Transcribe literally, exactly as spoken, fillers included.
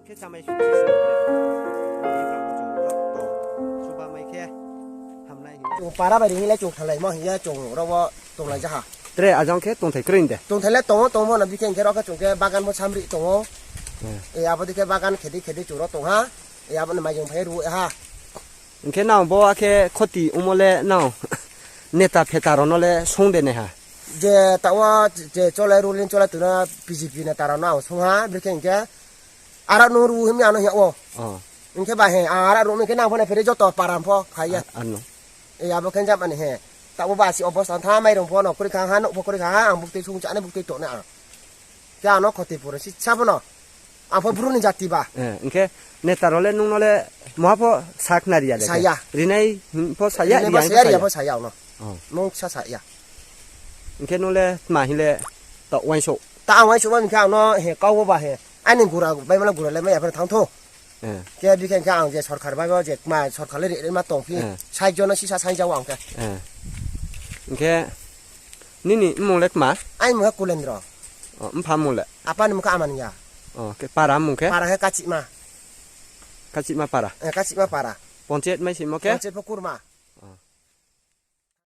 Khe chamai suchi se. Chwng para bai ringwi lai chwng thalai mo hiya chwng rogo tonglai jaha. Tre ajang khe tongthai kwrwi de. Tongthai le tongo, tongo no bikhe hinkhe rokhe chwng khe bagan bo samri tongo. Hmm. E abo dikhe bagan khedi khedi chwng ro tongha. E abo ni maiyung phai ru ha. Hinkhe nang bo akhe khoti umole nang neta pheta rono le song de ne ha. Je tawa je chole ruling chole tuna B J P neta rono ang song ha bikhe hinkhe. Ara nung ru himni ano hiya o. Oh. Hinkhe ba he, ara ru himni khe nang phone phiri joto param pho phaiya. Ar-, ano. E abo khe jabani he. Tabo ba si obostha tha mai rong pho no kuri kha ha, no pho kuri kha ha, ang bukti sung chane bukti tone ang. Khe ano khoti pore si sabo no. Ang pho bru ni jati ba. Eh, hinkhe neta role nung nole moha pho sak na riya le khe. Saya. Rinai him pho saya, rinai pho riya saya, saya. Riya pho saya no. Oh. Nung sa saya. Hinkhe nung le ma hile to wainso. Ta ang wainso ba hinkhe ang no he kau bo ba he. Ani gura bai mala gura le mai aphano thang tho. Eh. Khe bikhe khe ang je sorkar bai bo je ma sorkar le re ma tong phi. Eh. Sai jono sisa sai jaw ang khe. Eh. Hinkhe nini mung le kma? Ai mung Kulendro. Oh, mpha mung le? Apa ni mung kha amani ya. Oh, khe para mung khe? Para khe Kachima. Kachima para. Eh, Kachima para. Ponchayat mai simo khe? Ponchayat pho Kurma.